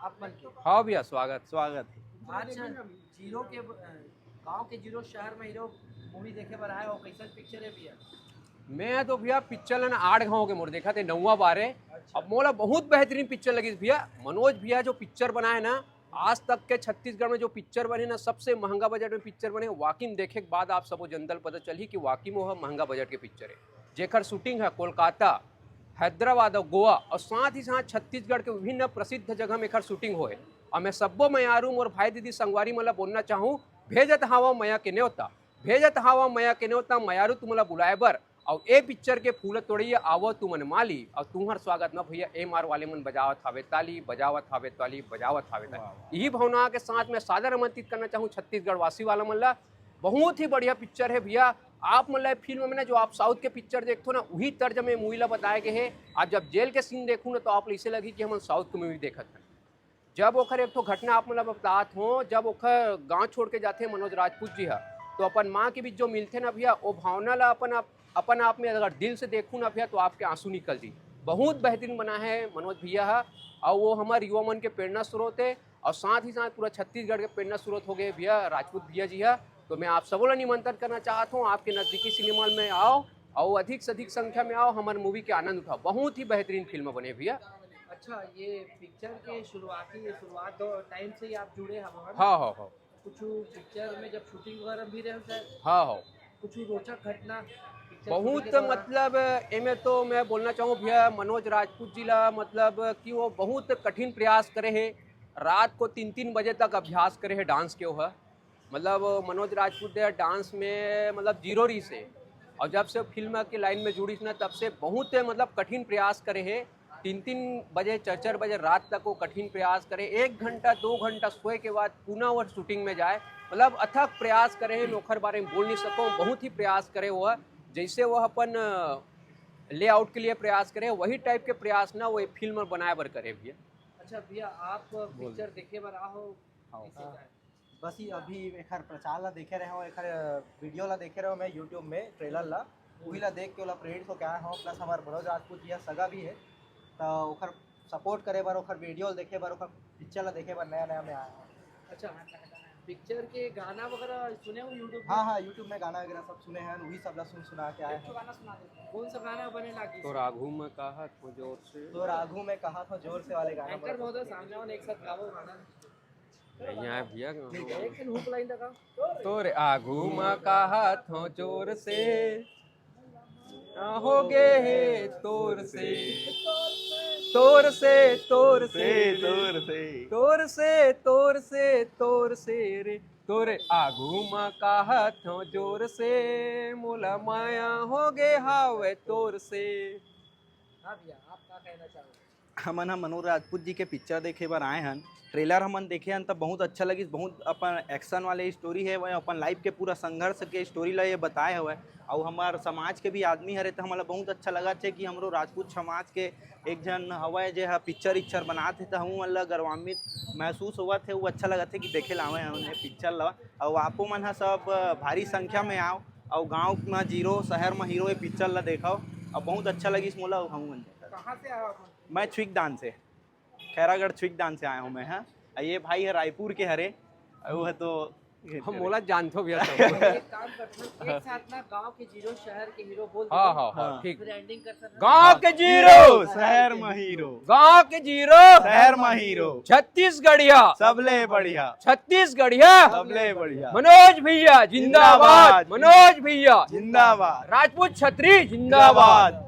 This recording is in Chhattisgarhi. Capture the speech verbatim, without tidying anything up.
आप मन के। हाँ भैया, स्वागत। स्वागत है। आज जीरो के, गांव के जीरो शहर में हीरो मूवी देखे बर आए हो, कैसन पिक्चर है भैया? मैं तो भैया पिक्चर ल ना आठ घाव के मोर देखा थे नौवा बार है। अब मोला बहुत बेहतरीन पिक्चर लगी भैया। मनोज भैया जो पिक्चर बनाए ना, आज तक के छत्तीसगढ़ में जो पिक्चर बने ना, सबसे महंगा बजट में पिक्चर बने। वाकई में देखे के बाद आप सबो जनता ल पता चलही कि वाकई में वह महंगा बजट के पिक्चर है, जेकर शूटिंग है कोलकाता, हैदराबाद और गोवा और साथ ही साथ छत्तीसगढ़ के विभिन्न प्रसिद्ध जगह में एकर शूटिंग होए। और मैं सब्बो मयारू मोर भाई दीदी संगवारी मन ला बोलना चाहूँ, भेजत हावा मया के न्योता, भेजत हावा मया के न्योता, मयारू तुमला बुलाए बर। और ए पिक्चर के फूल तोड़िए आवो तुमन माली, और तुम्हर स्वागत में भैया एम आर वाले मन बजावत हावे ताली, बजावत हावे ताली, बजावत हावे ताली। यही भावना के साथ मैं सादर आमंत्रित करना चाहूँ छत्तीसगढ़ वासी वाला मन ला। बहुत ही बढ़िया पिक्चर है भैया। आप मन ला फिल्म में ना जो आप साउथ के पिक्चर देखथो ना, वही तर्ज में मूवी ला बताए गए है। आप जब जेल के सीन देखू ना, तो आप ला इसे लगी कि हम साउथ के मूवी देखत हैं। जब ओखर एक ठो घटना आप मन ला बतात हो, जब ओखर गांव छोड़ के जाथे मनोज राजपूत जी हा, तो अपन माँ के बीच जो मिलथे ना भैया, वो भावना ला अपन आप अपन आप में अगर दिल से देखू ना भैया, तो आपके आंसू निकल जी। बहुत बेहतरीन बना है मनोज भैया हा, और वो हमारे युवा मन के प्रेरणा स्रोत है, और साथ ही साथ पूरा छत्तीसगढ़ के प्रेरणा स्रोत हो गए भैया राजपूत भैया जी हा। तो मैं आप सबों ला निमंत्रण करना चाहता हूँ, आपके नजदीकी सिनेमा में आओ और अधिक से अधिक संख्या में आओ, हमारे मूवी के आनंद उठाओ। बहुत ही बेहतरीन फिल्म बने भैया। अच्छा, ये पिक्चर के शुरुआती, ये शुरुआत दो टाइम से ही आप जुड़े हवो, है ना? हाँ हाँ हाँ कुछ पिक्चर में जब शूटिंग वगैरह भी रहे सर, हाँ हाँ कुछ रोचक घटना पिक्चर बहुत shooting के दौरान? मतलब एमे तो मैं बोलना चाहूँ भैया मनोज राजपूत जी ला, मतलब कि वो बहुत कठिन प्रयास करे है। रात को तीन तीन बजे तक अभ्यास करे है डांस के। वो मतलब मनोज राजपूत दे डांस में मतलब जीरो रही से, और जब से फिल्म की लाइन में जुड़ी ना, तब से बहुत मतलब कठिन प्रयास करे है। तीन तीन बजे, चार चार बजे रात तक वो कठिन प्रयास करे, एक घंटा दो घंटा सोए के बाद पुनः वो शूटिंग में जाए। मतलब अथक प्रयास करे है, मैं ओखर बारे में बोल नहीं सकूँ। बहुत ही प्रयास करे वो, जैसे वो अपन लेआउट के लिए प्रयास करे, वही टाइप के प्रयास ना वो फिल्म बनाए बर करे भैया। अच्छा भैया, आप पिक्चर देखे बर आहो, हाँ। कैसे का है? बस ये अभी एखर प्रचार ला देखे रहे हो, एखर वीडियो ला देखे रहे हो मैं यूट्यूब में ट्रेलर ला, वही ला देख के ओला प्रेरित होके आए हो। प्लस हमार मनोज राजपूत जी ह सगा भी है, तो ओखर सपोर्ट करे बर, ओखर वीडियो देखे बर, ओखर पिक्चर ला देखे बर नया नया में आए हो। अच्छा, पिक्चर के गाना वगैरह सुने हो यूट्यूब हाँ हाँ, यूट्यूब में गाना वगैरह सब सुने हैं, वही सब ला सुन सुना के आए हैं। कौन सा गाना बने लागी? तोर आघू में कहा थो जोर से। तोर आघू में कहा थो जोर से वाले गाना एंकर बड़ा महोदय, सामने वाला एक साथ गावो गाना। यहाँ भैया एक लाइन हुक लाइन लगा। तोरे आघू में कहा थो जोर से, ना हो गे हे तोर से, तोर से, तोर से, से तोर से तोर से, तोर से, तोर से रे, तोरे आघू म काहत हव जोर से, मोला माया हो गे हावय तोर से। हाँ भैया, आप क्या कहना चाहोगे? हमन ह मनोज राजपूत जी के पिक्चर देखे बर आए हन। ट्रेलर हमन देखे हन त बहुत अच्छा लगिस। बहुत अपन एक्शन वाले स्टोरी हे, वह अपन लाइफ के पूरा संघर्ष के स्टोरी ला ये बताए हवय। अउ हमार समाज के भी आदमी हरे त हमन ला बहुत अच्छा लगत हे कि हमरो राजपूत समाज के एक झन हवय जे ह पिक्चर इक्चर बनात हे, त हमू मन ला गर्वान्वित महसूस होवत हे। वो अच्छा लगत हे कि देखे ला आवे हन ये पिक्चर ला। अउ आपो मन ह सब भारी संख्या में आओ, अउ गांव म जीरो, शहर म हीरो ये पिक्चर ला देखव, अउ बहुत अच्छा लगिस मोला, अउ हमू मन देखत। कहाँ से आए हो आप? मैं छुईकदान से, खैरागढ़ छुईकदान से आए हूँ मैं, हाँ। अउ ये भाई है रायपुर के हरे, अउ वो तो हम मोला जानथो भैया सब। एक काम करते हैं, एक साथ ना गांव के जीरो, शहर के हीरो बोल हाँ देते हैं। हाँ हाँ हाँ। ठीक। फिर एंडिंग कर सकते हैं। गांव के जीरो, शहर म हीरो, गांव के जीरो, शहर म हीरो, छत्तीसगढ़िया, सबले बढ़िया, छत्तीसगढ़िया, सबले बढ़िया। मनोज भैया जिंदाबाद, जिंदाबाद। मनोज भैया, जिंदाबाद। राजपूत छत्री जिंदाबाद।